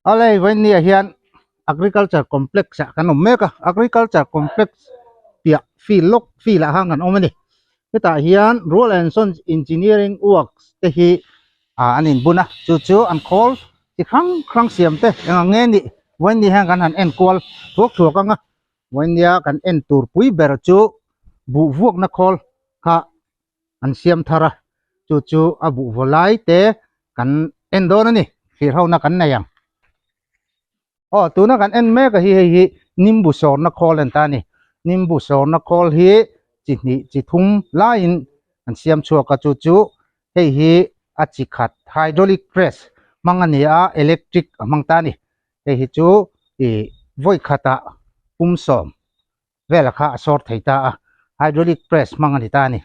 A lei vawinia hian agriculture complex ah kan awm mek a agriculture complex piah field lawk field ah khan kan awm a ni hetah hian rural and sons engineering works te hi ah an inbun a chu chu an khawl chi hrang hrang siam te eng ang nge nih vawinia hian kan han en kual thuak thuak ang a vawinia kan en tur pui ber chu buh vuakna khawl kha an siam thar a chu chu a buh vaw lai te kan en dawn a ni thlir ho na kan nei ang aw tuna kan en mek a hi hei hi nimbu sawrna khawl a ni ta a ni nimbu sawrna khawl hi chi hnih chi thum laiin an siam chhuak a chu chu hei hi a chi khat hydraulic press hmang a ni a electric a hmang ta a ni hei hi chu ih vawi khatah pum sawm. vela kha a sawr thei ta a hydraulic press hmang a ni ta a ni.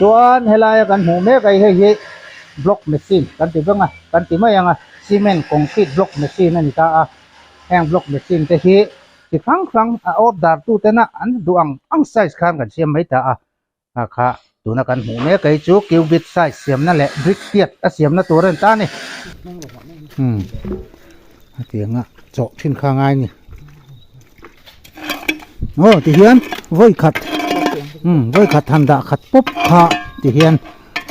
Chuan helaia kan hmuh mek a hei hi block machine kan ti vang a kan ti mai ang a cement concrete block machine a ni ta a heng block machine te hi chi hrang hrang a order tu tena an duh ang ang size khan kan siam mai ta a kha kha tuna kan hmuh mek a hi chu cubic size siamna leh brick tiat a siamna tur a ni ta a ni umm hetianga chawh thin kha a ngai a ni. Aw ti hian vawi khat umm vawi khat han dah khat pawp kha ti hian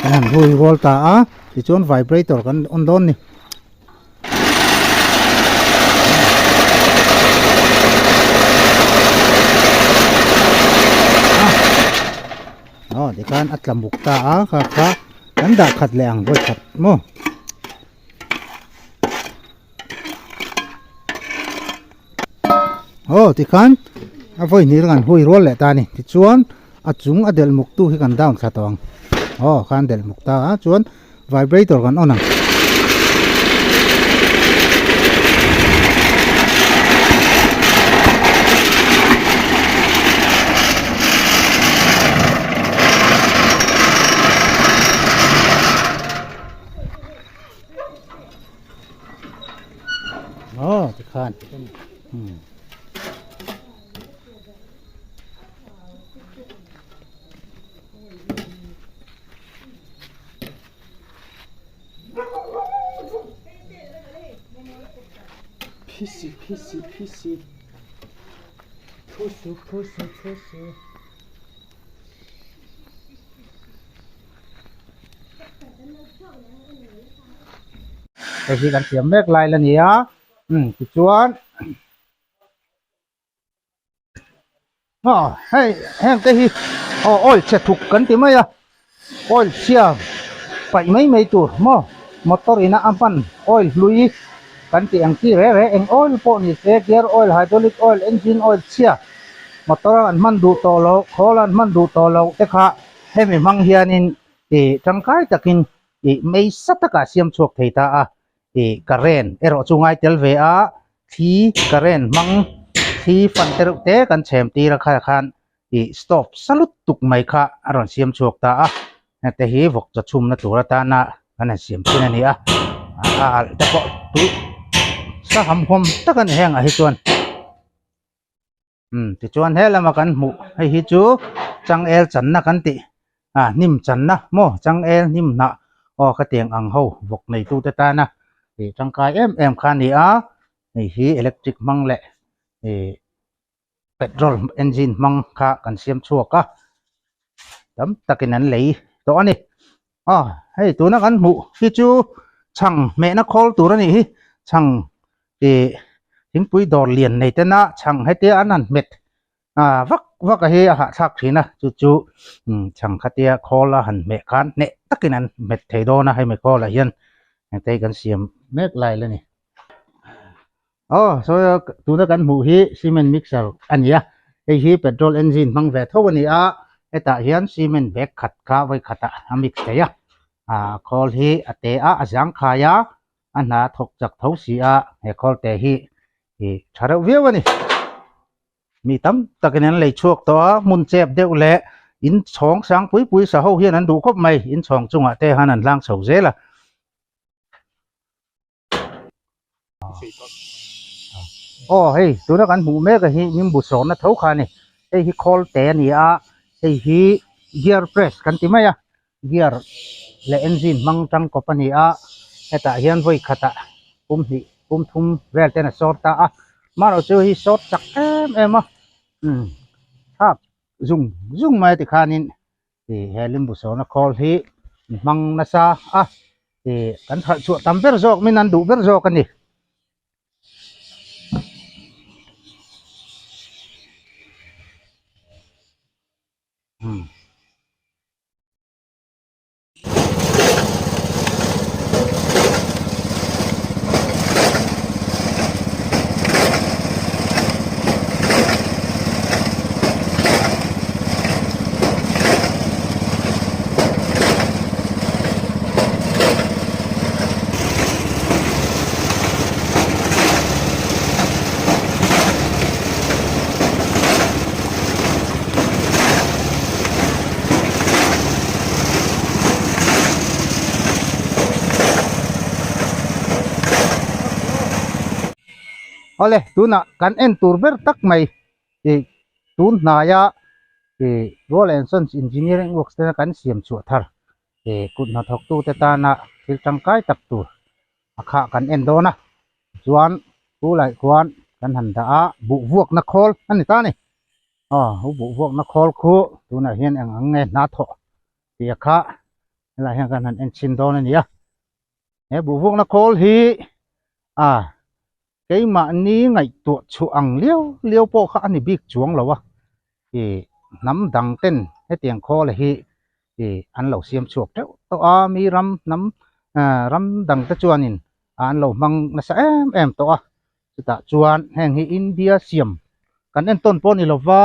kan han hui rual ta a tichuan vibrator kan on dawn a ni. Aw tikhan a tla muk ta a kha kha kan dah khat leh ang vawi khat maw. Aw tikhan a vawi hnih kan hui rual leh ta a ni tichuan a chung a delh muk tu hi kan down thla tawh ang aw khan delh muk ta a chuan vibrator kan on ang. Aw tikhan umm. Phisi phisi phisi phusu phusu phusu. Hei hi kan siam mek lai la ni a umm tichuan aw hei heng te hi aw oil chhe thuk kan ti mai a oil chhia paih mai mai tur maw motor ina a hman oil hlui kan tih ang chi reh reh eng oil pawh ni se gear oil hydraulic oil engine oil chhia motor a an hman duh tawh loh khawl a an hman duh tawh loh te kha hemi hmang hianin ih tangkai takin ih mei sa takah siam chhuak thei ta a ih current erawh chu ngai tel ve a thli current hmang thli fan te reuh te kan chhem tir a kha khan ih stove sa lutuk mai kha a rawn siam chhuak ta a hengte hi vawk chaw chhumna tur atana kan han siam thin a ni a a alh te pawh tui sa hamhawm tak a ni hengah hi chuan. Umm tichuan he lama kan hmuh hei hi chu changel channa kan tih Ah hnim channa maw changel hnim hnah aw khatiang ang ho vawk neitute tana ih tangkai em em kha a ni a hei hi electric hmang leh ih petrol engine hmang kha kan siam chhuak a tam takin an lei tawh a ni aw hei tuna kan hmuh hi chu chhang hmehna khawl tur a nih hi chhang ih thingpui dawr lian nei tena chhang hetia an han hmet Ah vak vak a hi a hahthlak thin a chu chu chhang khatia khawl a han hmeh khan hneh takin an hmet thei dawn a hemi khawlah hian engte hi kan siam mek lai la ni. Aw sawi a tuna kan hmuh hi cement mixer a ni a hei hi petrol engine hmang ve tho a ni a hetah hian cement bag khat kha vawi khatah a mix thei a ah khawl hi a te a a zangkhai a a hna thawk chak tho si a he khawl te hi ih tha reuh viau a ni. Mi tam takin an lei chhuak tawh a, hmun chep deuh leh in chhawng sang pui pui sa ho hian an duh khawp mai, in chhawng chungah te han an hlang chho zel a. Aw hei tuna kan hmuh mek a hi nimbu sawrna tho kha a ni, hei hi khawl te a ni a, hei hi gear press kan ti mai a, gear leh engine hmang tangkawp a ni a hetah hian vawi khatah pum hnih pum thum vel ten a sawr ta a marawh chu hi sawr chak em em a umm thlak zung zung mai tikhanin ih he limbu sawrna khawl hi hmang nasa a ih kan khalh chhuah tam ber zawk min an duh ber zawk a ni. Awle tunah kan en tur ber tak mai ih tun hnaia ih Rual and Sons Engineering Works tena kan siam chhuah thar ih kut hnathawktute tana thil tangkai tak tur a khah kan en dawn a chuan chu lai khuan kan han dah a buh vuakna khawl a ni ta a ni aw chu buh vuakna khawl khu tunah hian eng ang nge hna thawh tih a kha helaiah hian kan han en chhin dawn a ni a he buh vuakna khawl hi a keimahni ngaihtuah chhuah ang liau liau pawh kha a ni bik chuang lo a ih hnam dang ten hetiang khawl hi ih an lo siam chhuak teuh tawh a mi ram hnam ah ram dang te chuanin an lo hmang nasa em em tawh a chutah chuan heng hi India siam kan entawn pawh a ni lova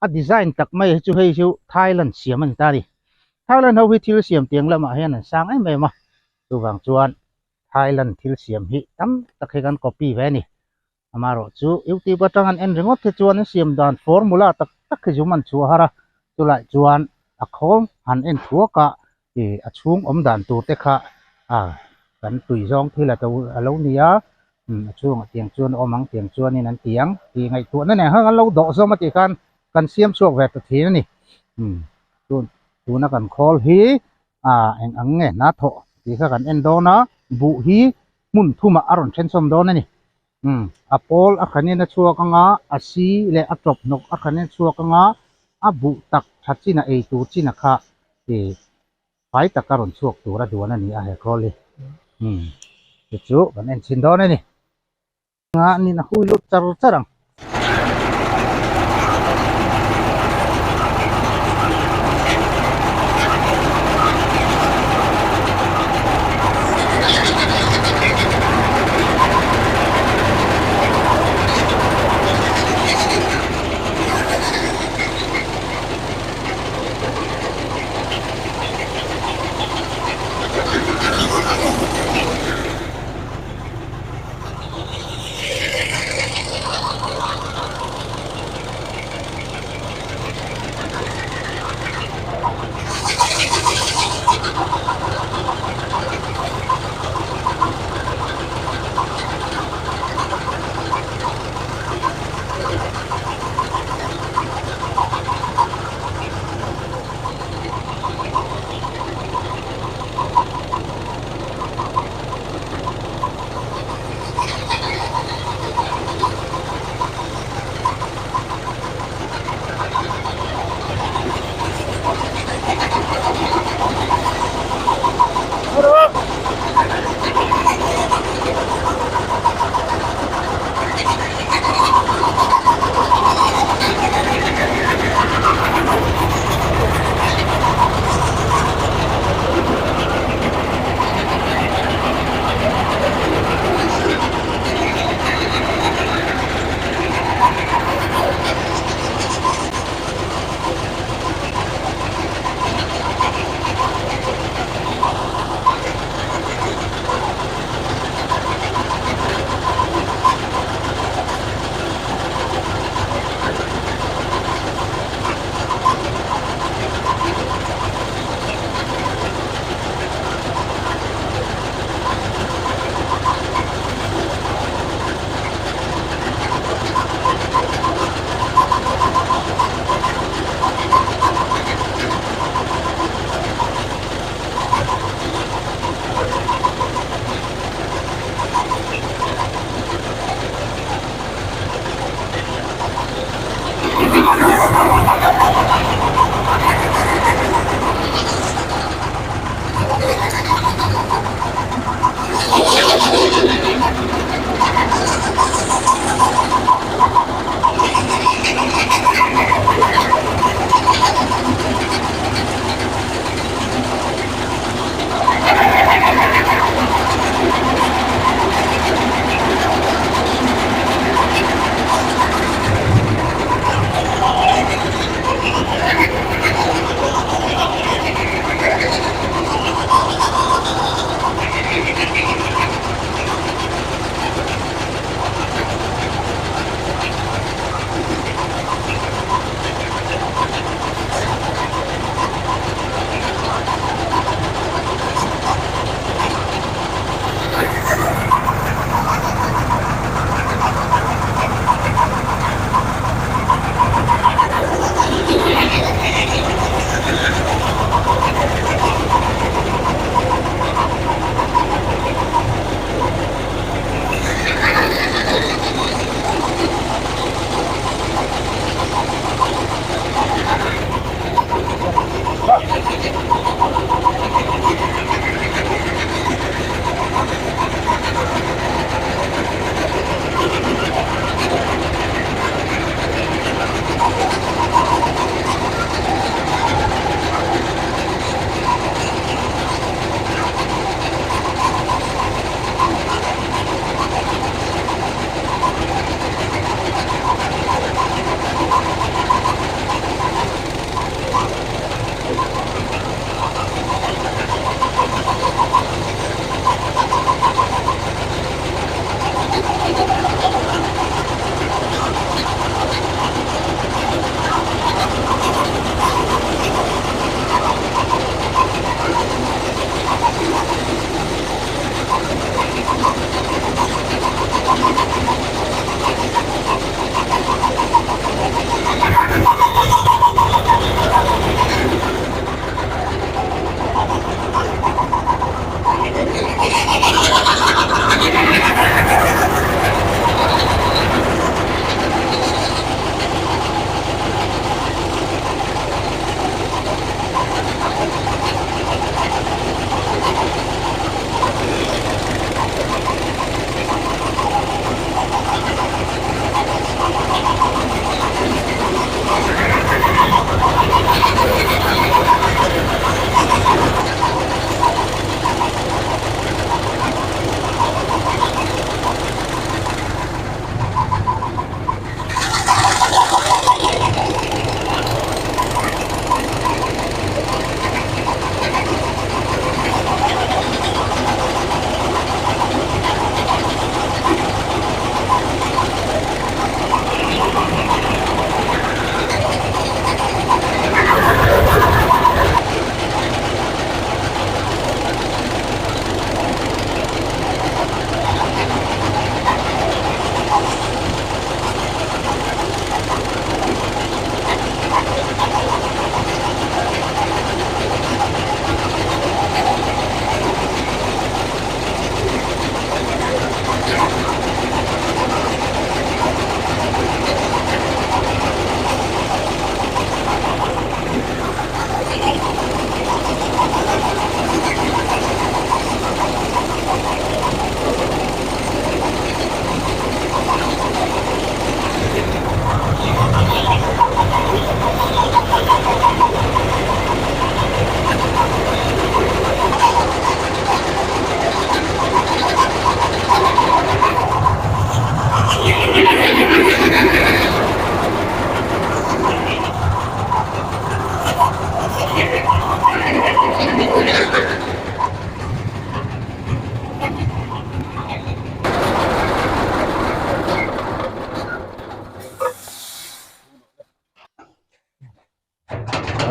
a design tak mai hi chu hei chu Thailand siam a ni ta a ni Thailand ho hi thil siam tiang lamah hian an sang em em a chuvang chuan Thailand thil siam hi tam tak hi kan copy ve a ni. Amaherawhchu YouTube atang an en ringawt hi chuan an siam dan formula tak tak hi zum an chhuah har a, chulai chuan a khawl han en thuak a ih a chhung awm dan tur te kha a kan tui zawng thil a to a lo ni a, umm a chhungah tiang chuan a awm ang tiang chuanin an ti ang tih ngaihtuahna nen khan an lo dawh zawm a tih khan kan siam chhuak ve ta thin a ni. Umm tun tuna kan khawl hi ah eng ang nge hna thawh tih kha kan en dawn a buh hi hmun thumah a rawn thensawm dawn a ni umm a pawl a khanin a chhuak ang a a si leh a tawp hnawk a khanin a chhuak ang a a buh tak tha chin a ei tur chin a kha ih fai taka rawn chhuak tur a duan a ni a he khawl hi umm chu chu kan en chhin dawn a ni. Nga nin a hui lut char char ang.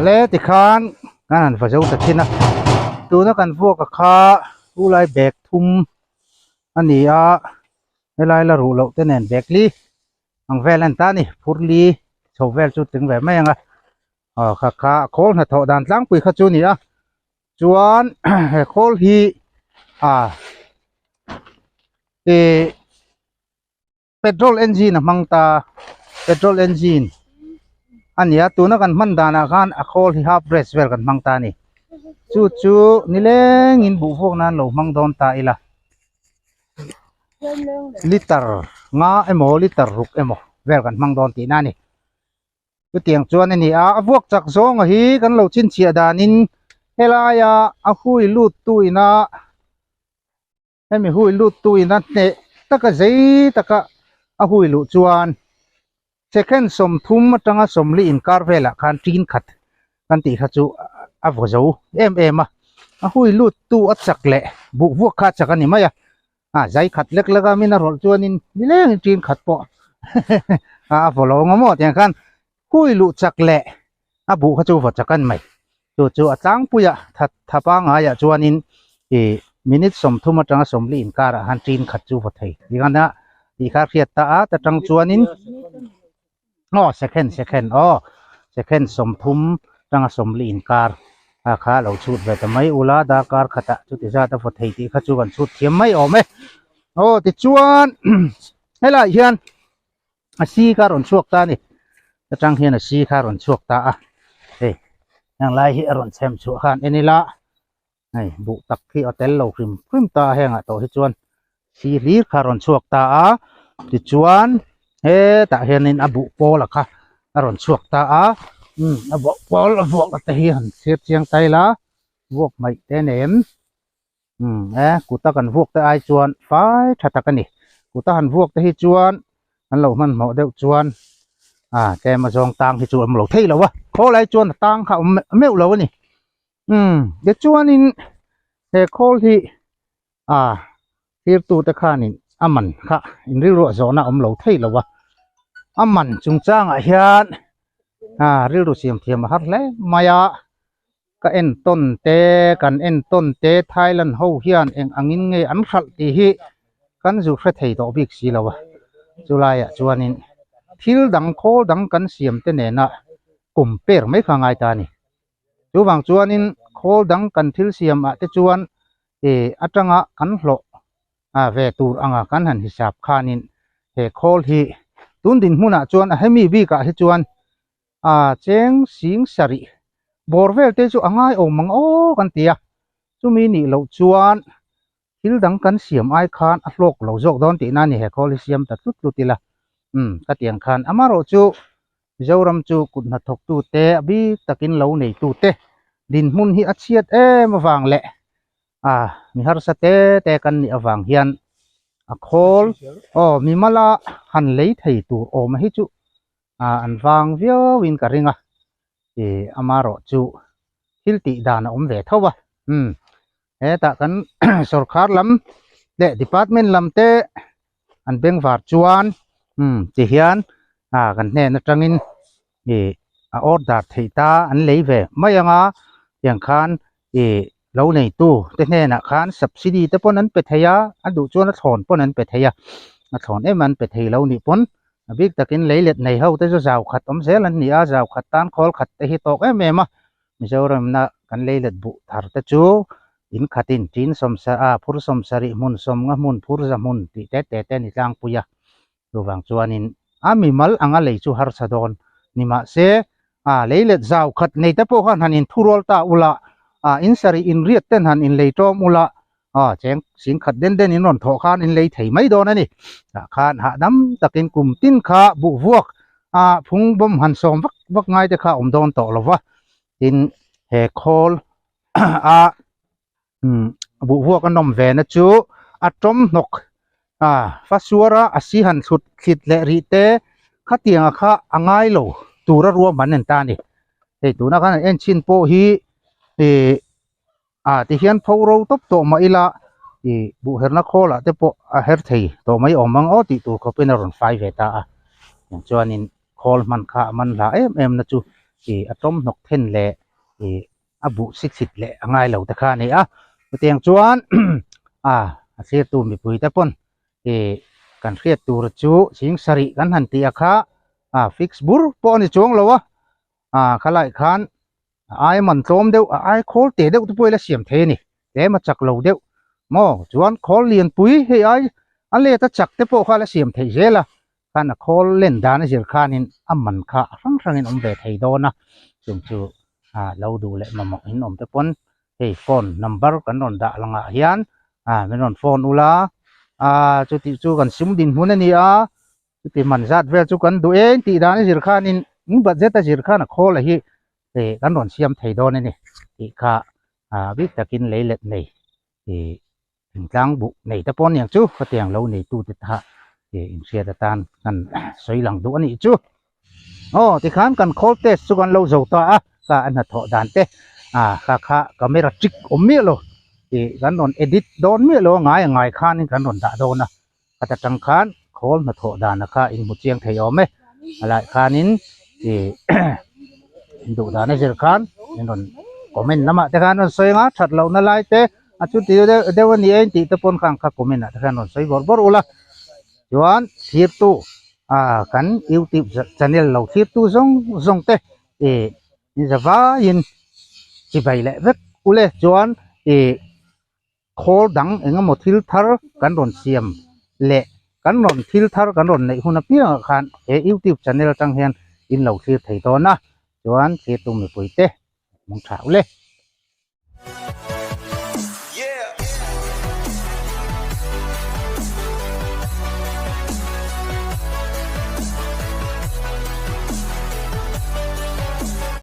Le tikhan kan han va zo ta thin a tuna kan vuak a kha chulai bag thum a ni a helai la ruh loh te nen bag li ang vel a ni ta a ni phur li chho vel chu tling ve mai ang a aw kha kha a khawl hnathawh dan tlangpui kha chu a ni a chuan he khawl hi ah ih petrol engine a hmang ta petrol engine a ni a tuna kan hman danah khan a khawl hi half rest vel kan hmang ta a ni chu chu nilengin buh vuak nan lo hmang dawn ta ila liter nga emaw liter ruk emaw vel kan hmang dawn tihna a ni chutiang chuan a ni a a vuak chak zawnga hi kan lo chhinchhiah danin helaia a hui lut tu ina hemi hui lut tu in a hneh taka zei taka a hui luh chuan second 30 atanga 40 inkar velah khan tin khat kan tih kha chu a vaw zo em em a a hui lut tu a chak leh buh vuak kha a chak a ni mai a a zai khat lek lek a min a rawlh chuanin nilengin tin khat pawh a vaw lo ang maw tiang khan hui luh chak leh a buh kha chu vaw chak a ni mai chu chu a tlangpuia tha tha pangaiah chuanin ih minute 30 atanga 40 inkarah khan tin khat chu vaw thei ti khan a tih kha a hriat ta a ta tang chuanin aw second second aw second 30 atanga 40 inkar a kha lo chhut ve ta mai ula darkar khatah chuti zat a vaw thei tih kha chu kan chhut thiam mai awm e aw tichuan helaiah hian a si kha a rawn chhuak ta a ni atang hian a si kha a rawn chhuak ta a hei heng lai hi a rawn chhem chhuah khan en ila hei buh tak hi a tel lo hrim hrim ta a hengah tawh hi chuan si hlir kha a rawn chhuak ta a tichuan hetah hianin a buh pawl a kha a rawn chhuak ta a umm a buh pawl a vuak te hi han thlir chiang ta ila vuak hmaih te nem. Umm e kuta kan vuak te ai chuan fai tha tak a ni kuta han vuak te hi chuan an lo hmanhmawh deuh chuan ah tlem a zawng tang hi chu a awm lo thei lo a khawl ai chuan a tang kha a awm meuh lo a ni umm tichuanin he khawl hi ah thirtu te khanin a man kha in rilruah zawhna a awm lo thei lo a a man chungchangah hian ah rilru siam thiam a har hle mai a. Ka entawn te, kan entawn te Thailand ho hian eng angin nge an hralh tih hi kan zu hre thei tawh bik si lo a. Chulaiah chuanin thil dang khawl dang kan siam te nena compare mai kha ngai ta a ni. Chuvang chuanin khawl dang kan thil siam ah te chuan ih atanga kan hlawh ve tur anga kan han hisap khanin he khawl hi tun dinhmunah chuan a hemi bikah hi chuan A cheng sing sarih bawr vel te chu a ngai awm ang aw kan ti a, chumi nih loh chuan thil dang kan siam ai khan a hlawk lo zawk dawn tihna a ni he khawl hi siam ta tlut tlut ila umm ka ti ang khan amarawh chu Mizoram chu kut hnathawk tu te a bik takin lo nei tu te dinhmun hi a chhiat em avang leh a mi harsa te te kan nih avang hian a khawl aw mimala han lei thei tur awm hi chu ah an vang viau in ka ring a ih amarawh chu thil tih dan a awm ve tho a umm hetah kan sawrkhar lam leh department lam te an bengvar chuan umm ti hian ah kan hnen atangin ih a order theih ta an lei ve mai ang a tiang khan ih lo neitu te hnenah khan subsidy te pawn an pe thei a a duh chuan a thlawn pawn an pe thei a a thlawn em an pe thei lo nih pawn a bik takin lei let nei ho te chu zau khat awm zel an ni a zau khat tan khawl khat te hi tawk em em a Mizoramna kan lei let buh thar te chu in khatin tin sawmsa a phur 70 hmun 50 hmun phur za hmun tih te te te a ni tlangpui a chuvang chuanin a mimal anga lei chu harsa dawn ni mahse a lei let zau khat nei te pawh khan han inthurual ta ula a in sarih inriat ten han inlei tawm ula a cheng sing khat den den in rawn thawh khan in lei thei mai dawn a ni tah khan hahdam takin kum tin kha buh vuak a phung bawm han sawm vak vak ngai te kha a awm dawn tawh lo va tin he khawl a umm buh vuak a nawm ve na chu a tawm hnawk a fasuara a si han thlut thlit leh rih te khatianga kha a ngai lo tura ruahman an ta a ni hei tuna khan an en chhin pawh hi ih ah tihian pho ro tawp tawh mah ila ih buh herna khawlah te pawh a her thei tawh mai awm ang aw tih tur khawpin a rawn fai ve ta a chuanin khawl hman kha a man hla em em na chu. Ih a tawm hnawk then leh ih a buh si chhit leh a ngai lo te kha a ni a. Chutiang chuan a a thirtu mipui te pawn ih kan hriat tur chu ching sarih kan han tih a kha a fix bur pawh a ni chuang lo a, a khalai khan a ai man tlawm deuh a ai khawl teh deuh te pawh ila siam thei a ni tlem a chak lo deuh maw chuan khawl lianpui hei ai a let a chak te pawh kha la siam theih zel a khan a khawl len dan a zir khanin a man kha a hrang hrangin awm ve thei dawn a chung chu ah lo duh leh mamawh in awm te pawn hei phone number kan rawn dah langah hian ah min rawn phone ula ah chuti chu kan sum dinhmun a ni a chuti man zat vel chu kan duh eng tih dan a zir khanin in budget a zir khan a khawl a hi eh kan rawn siam thei dawn a ni tih kha ah bik takin lei let nei ih thingtlang buh nei te pawh aniang chu khatiang lo neitu te kha ih inhriat atan kan sawi lang duh a nih chu aw tikhan kan khawl test chu kan lo zo ta a ka a hnathawh dan te ah kha kha camera trick awm miah lo ih kan rawn edit dawn miah lo a ngai a ngai khanin kan rawn dah dawn a khat atang khan khawl hnathawh dana kha inhmu chiang thei awm e a lai khanin ih induh dan a zir khan in rawn comment lamah te khan rawn sawi anga that lohna lai te a chu ti deuh deuh a ni e tih te pawn khan kha comment ah te khan rawn sawi bawrh bawrh ula chuan thirtu ah kan youtube channel lo thirtu zawng zawng te ih in zavaiin chibai leh vek ule chuan ih. Khawl dang eng emaw thil thar kan rawn siam leh kan rawn thil thar kan rawn neih hun apiangah khan he youtube channel atang hian in lo thlir thei dawn a, chuan thirtu mipuite mawng tha ule.